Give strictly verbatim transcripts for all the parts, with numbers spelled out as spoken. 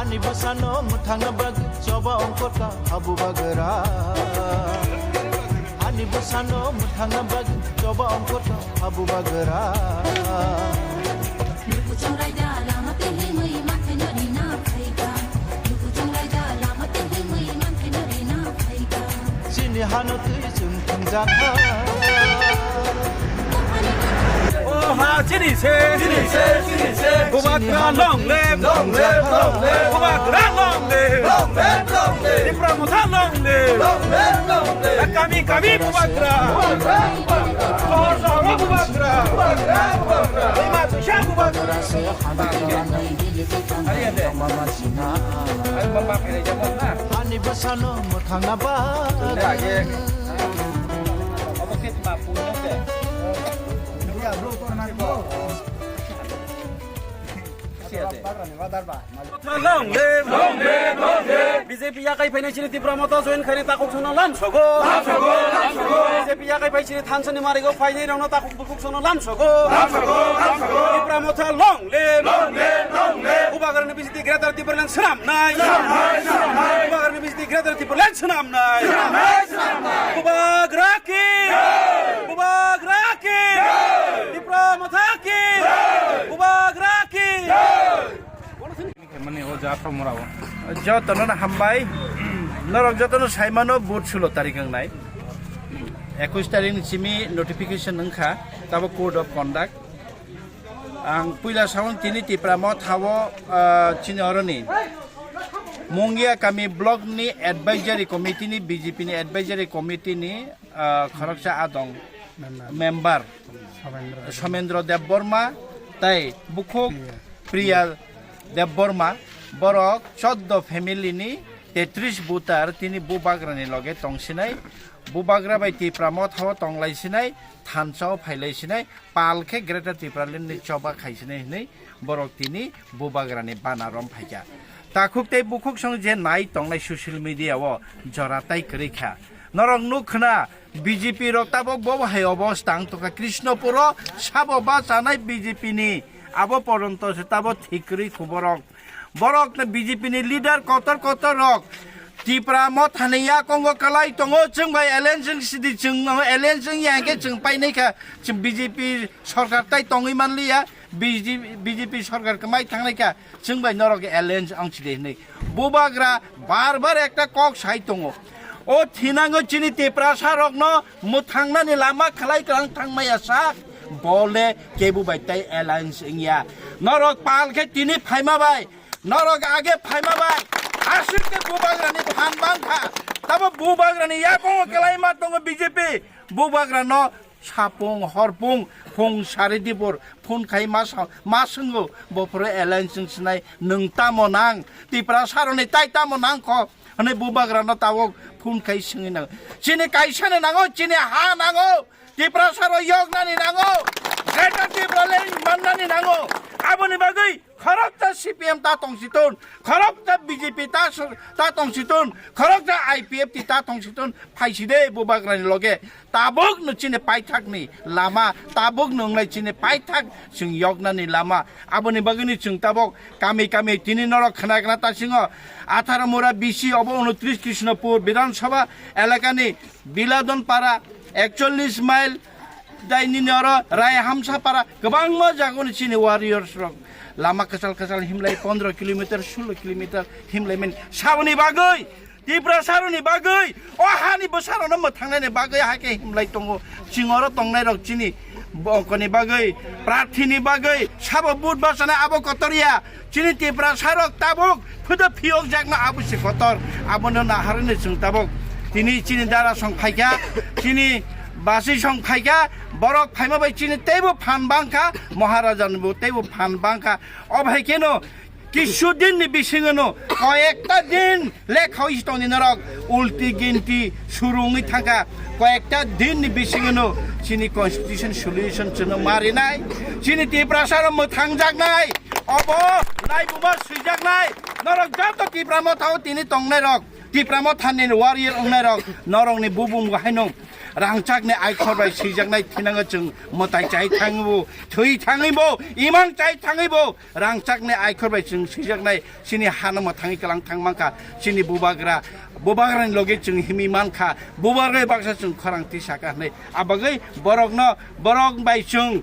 Hani bwsano mwthangna bagwi choba ongkhorkha habubagra. Hani bwsano mwthangna bagwi choba ongkhorkha habubagra. Luku chongraida lama tei himwi mankhe norina phaikha. Luku chongraida lama tei himwi mankhe norina phaikha. Chini hano twi chwng thwngjakha. O ha, chini se. Chini se, chini se. Bubagra long live. Long live, long live. Bubagra long live. Long live, long live. Tipra Motha long live. Long live, long live. Kami, kami Bubagra. Bubagra, Bubagra. Sohor, sohor Bubagra. Bubagra, Bubagra. Lama, tuisa Bubagra. Ayo, deh. Ayo, Bapak, ini jaman, nah. Ani bwsano mwthangna ba. Ini lagi. Obo khe ma punya khe. Iya, bro, to na ko. Siya de. Long live! Long live! Long live! B J P yakai phainai chini Tipra Motha join khainai takhuk sono lam sogo. Lam sogo, lam sogo. B J P yakai phai chini thansani marigo phainai rokno takhuk bukhuk sono lam sogo. Lam sogo, lam sogo. Tipra Motha long live! Long live! Long live! Bubagrani bisiti Greater Tipraland swnamnai. Swnamnai, swnamnai. Bubagrani bisiti Greater Tipraland swnamnai. Swnamnai, swnamnai. Bubagra ki! Jai! Bubagra ki! Jai! Tipra Motha ki! Jai! Bubagra ki! Jai! Mani o ja thok mora o. Jotono hambai. Norok jotono saimano vote sulo tarik wngnai. Ekwis tarik ni simi notification wngkha, tabo code of conduct. Ang puila sawng tini Tipra Motha o, ah, chini oroni Mungia kami block ni advisory committee ni, B J P ni advisory committee ni, ah, khoroksa adong member. Member Somendra Debbarma. Somendra Debbarma tai bukhuk Priya. Priya Debbarma, borok choddo family ni tetris voter tini Bubagra ni loge tongsinai, Bubagra bai Tipra Motha o tonglaisinai, thansa o phailaisinai, pal khe Greater Tipraland ni choba khaisinai hinwi borok tini Bubagra ni bana rom phaikha. Takhuk tei bukhuk song je nai tongnai social media o jora tai kwrwi kha. Norok nuk khna B J P rok tabok bo hai obosta wng tongkha Krishnapur o sabo bachanai B J P ni abo poronto se tabo thik kwrwi khu borok. Borok no B J P ni leader kotor kotor rok Tipra Motha ni yakongo kwlai tongo, chwng bai alliance wng sidi, chwng no alliance wng ya hwnkhe chwng painai kha, chwng B J P sorkar tai tongwi manliya, B J P, B J P sorkar kwmai thangnai kha, chwng bai norok alliance wng sidi hinwi Bubagra bar bar ekta kok sai tongo. O thinango chini Tiprasa rokno mwthangnani lama khlai kwlang thangmaya sak, bole kebu bai tai alliance wngya. Norok pal khe tini phaima bai, norok age phaima bai, aswk khe Bubagrani phan mankha. Tamo Bubagrani yakongo kwlaima tongo B J P. Bubagrano sapung horpung phung sari dibur phone khai ma sa-, ma swngo, bo phuru alliance wng sinai, nwng tamo nang? Tiprasa rokni tai tamo nang kho? Hwnwi Bubagrano tabok phone khai swngwi nango. Chini kaisano nango, chini ha nango. Tiprasa rok yoknani nango. Greater Tipraland mannani nango. Aboni bagwi khoroksa C P M ta tongsiton, khoroksa B J P ta s-, ta tongsiton, khoroksa I P F T ta tongsiton, phaiside Bubagrani loge. Tabukno chini paithakni lama, tabukno wngnai chini paithak chwng yoknani lama. Aboni bagwino chwng tabuk kami kami tini norok khna khna tasingo atharo mura B C obo unotris Krishnapur Bidhan Sabha elakani Biladon para, ekchollis mile, dai nini oro Rai Hamsa para, kwbangma jagoni chini warriors rok lama kwchal kwchal himlai pondro kilometer, sulo kilometer himlai mani saboni bagwi Tiprasa rokni bagwi, o hani bwsa rokno mwthangnani bagwi hai khe himlai tongo. Chwng oro tongnai rok chini bongkoni bagwi, prarthini bagwi, sabo vote bachana abo kotor ya. Chini Tiprasa rok tabuk phudo phiyok jakno abo se kotor. Abono naharani chwng tabuk. Tini chini dara song phaikha, chini Basi song phaikha, borok phaima bai chini teibo phan bangkha, Maharaja ni bo teibo phan bangkha. O bhai keno kisu din ni bisingo no, koyekta din lekha oi tongni norok ulti ginti surungwi thangkha. Koyekta din ni bisingo no chini constitution solution chwngno marinai, chini Tiprasa rok mwthangjaknai, obo laibuma swijaknai. Norok joto Tipra Motha o tini tongnai rok, Tipra Motha ni warrior wngnai rok, norok ni bubung bo haino rangchak ni aikhor bai swijaknai thinango chwng mwtai chai thangwi bo, thwi thangwi bo, imang chai thangwi bo, rangchak ni aikhor bai chwng swijaknai chini hano mwthangwi kwlang thang mankha, chini bubagra, bubagra ni logi chwng himwi mankha, bubagra baksa chwng khorang twi saka hwnwi. Abagwi borokno, borok bai chwng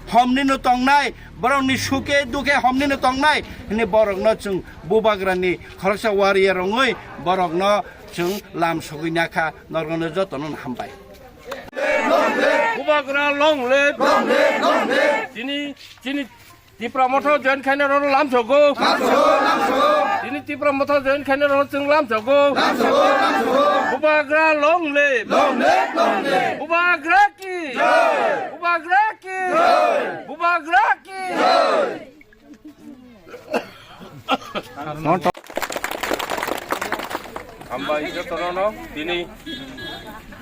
homni no tongnai, borokni suke duke homni no tongnai hwnwi borokno chwng bubagrani khoroksa warrior wngwi borokno chwng lam sogwi nakha, norokno jotono hambai. Bubagra long live. Long live, long live. Chini, chini Tipra Motha join khaina rok lam sogo. Lam sogo, lam sogo. Chini Tipra Motha join khaina rok chwng lam sogo. Lam sogo, lam sogo. Bubagra long live. Long live, long live. Bubagra ki. Jai. Bubagra ki. Jai. Bubagra ki. Jai. Hambai jotono tini,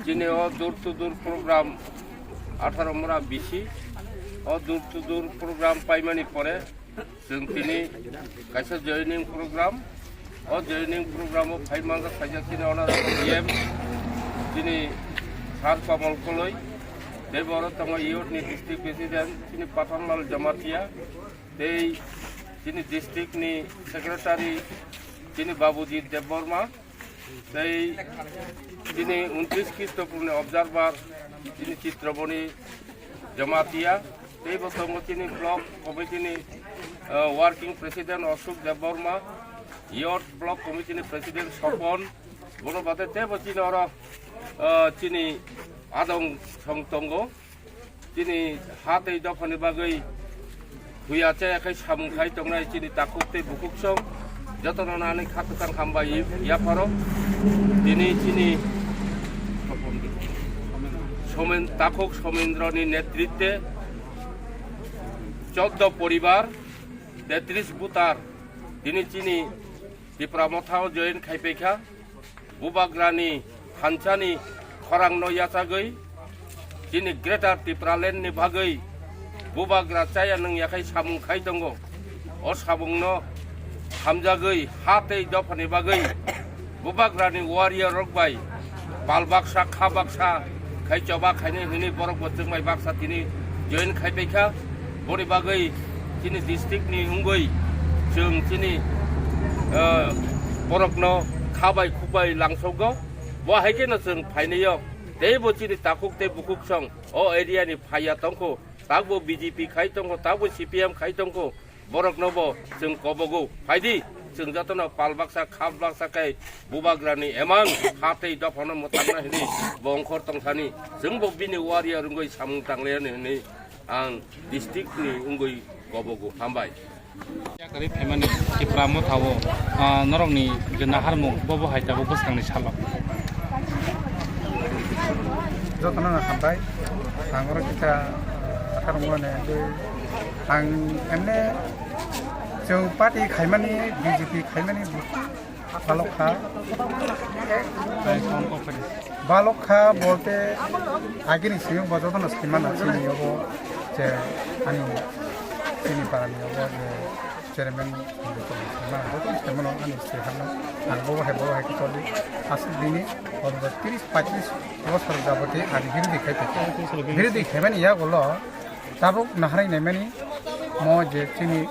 tini o door to door program atharo mura bisi o door to door program paimani pore chwng tini kaisa joining program, o joining program o phaimangkha khaijak tini honorable D M tini Sir Kamal Koloi, tei boro tongo youth ni district president tini Pathanlal Jamatia, tei chini district ni secretary chini Babuji Debbarma, tei chini untris Khristoproni observer chini Chitramoni Jamatia, tei bo tongo chini block committee ni, ah, working president Ashok Debbarma, youth block committee ni president Sopon, bono bade tei bo chini oro, ah, chini adong song tongo. Chini ha tei dophani bagwi huya chaya khai samung khai tongnai chini takhuk tei bukhuk song jotono nani kha kwchang hambai yapharo. Tini chini Somen-, takhuk Somendroni netritwe choddo poribar, tetris butar tini chini Tipra Mothao join khai paikha. Bubagrani thansani khorangno yachagwi chini Greater Tipraland ni bagwi bubagra chaya nung yakhai samung khai tongo. O samungno hamjagwi ha tei dophani bagwi bubagrani warrior rok bai pal baksa kha baksa khai choba khainai hwnwi borok bo chwng bai baksa tini join khai paikha. Boni bagwi chini district ni wngwi chwng chini, eh, borokno kha bai khuk bai langsogo. Bo hai kheno chwng phainaio tei bo chini takhuk tei bukhuk song o area ni phaiya tongkho, takbo B J P khai tongkho, takbo C P M khai tongkho. Borokno bo chwng kobogo, phaidi, chwng jotono pal baksa, khap baksa khe bubagrani emang ha tei dophano mwthangna hwnwi bo ongkhor tongthani, chwng bo bini warrior wngwi samung tanglaiani hwnwi ang district ni wngwi kobogo. Hambai. Yakarwi phaimani Tipra Mothao, ah, norokni je naharmung, bo bo hai tabuk bwskangni salo. Jotono no hambai. Ang oro kisa, ah, naharmung mane, ang emne chwng party khaimani, B J P khaimani, balok kha. Balok kha bolte agini simi bo jotono simi mano chini yogo je ani chini parani yogo je chairman simi mano jotono simi mano ani simi mano ang bo hai bo hai khe choli aswk bini bodo tris paitris bosor jaboti ang birodhi khai tongkha. Birodhi khaimani yagulo tabuk naharwi naimani mo je chini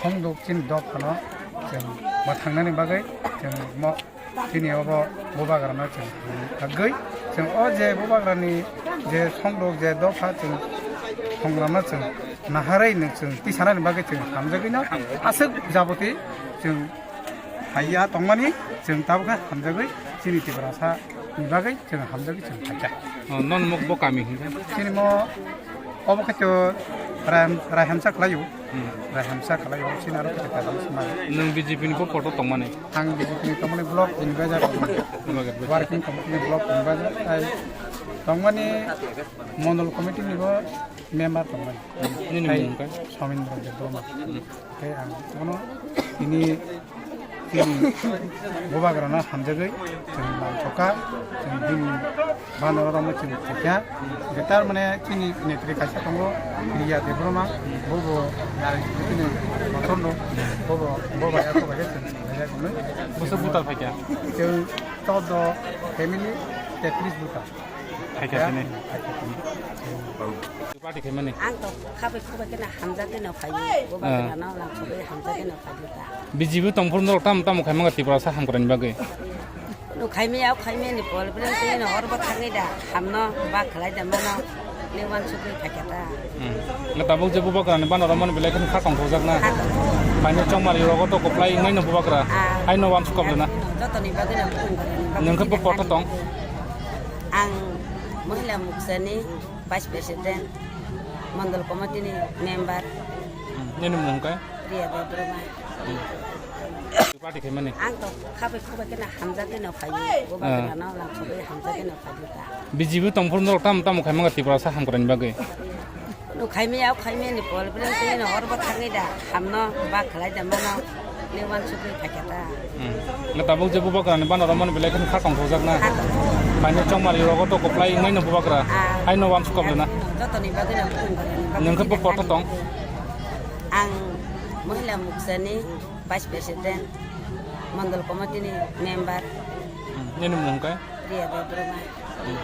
thongduk chini dophano chwng mwthangnani bagwi chwng mo chini obo bubagrano chwng thangwi chwng o je bubagrani je thongduk je dopha chwng thonglamno chwng naharwi nwng chwng tisanani bagwi chwng hamjagwino aswk jaboti chwng phaiya tongmani chwng tabukhe hamjagwi chini Tiprasa ni bagwi chwng hamjagwi chwng phaikha. Oh, non mok bo kami hinkhe? Chini mo obo khe to Raiham-, Raiham sa khlaio. Hmm. Raiham sa khlaio, chini aro khe to Kadam Sima. Nwng B J P ni bo kotor tongmani? Ang B J P ni tongmani block advisor. Block advisor. Working committee ni block advisor. Ai Tongmani mondol committee ni bo member tongmani. Nini mung khe? Somindra Debbarma. Khe ang bono tini chini bubagrano hamjagwi chwng lamsokha, chwng bini banaro romwi chwng thikha. Betar mane chini netri kaisa tongo, Priya Debbarma, bobo narwk simi chini motorno, bobo, bobo ya, bobo ya, chwng thikha. Bwswk buta phaikha? Chwng chordo family, tetris buta. Phaikha sini. Party khaimani. Ang to khabai khubai khe na hamjagwi no phaio. Bo Ah. Bagrano lang khubai hamjagwi no phaio ta. B J P tongphuru norok tamo tamo khaimanga Tiprasa hamkraini bagwi? No khaimaya, khaimaya ni pol, bren twi no hor bo thangwi da, hamno ba khlai da mano, ni wansukwi phaikha ta. Hmm. Nga tabuk je bubagrani bana romani belai kheno kha tongthokjak na. Kha tongthok. Paino chongmari rogo to koplai wngmai no bubagra. Ah. Aino wansukha bwlana. Jotoni bagwi no bubagrani bagwi Nung khe bo kha koto tong? Ang Mohila Moksani Vice President, Mondol Committee ni member. Hmm, nini mung khe? Priya Debbarma. Hmm. Party khaimani? Ang to khabai khubai khe na hamjagwi no phaio. Bo Ah. Bagrano lang khubai hamjagwi no phaio ta. B J P tongphuru norok tamo tamo khaimanga Tiprasa hamkraini bagwi? No khaimaya, khaimaya ni pol, bren twi no hor bo thangwi da, hamno ba khlai da mano, ni wansukwi phaikha ta. Hmm. Nga tabuk je bubagrani bana romani belai kheno kha tongthokjak na. Kha tongthok. Paino chongmari rogo to koplai wngmai no bubagra. Ah. Aino wansukha bwlana. Jotoni bagwi no bubagrani bagwi Nung khe bo kha koto tong? Ang Mohila Moksani Vice President, Mondol Committee ni member. Hmm. Nini mung khe? Priya Debbarma. Hmm.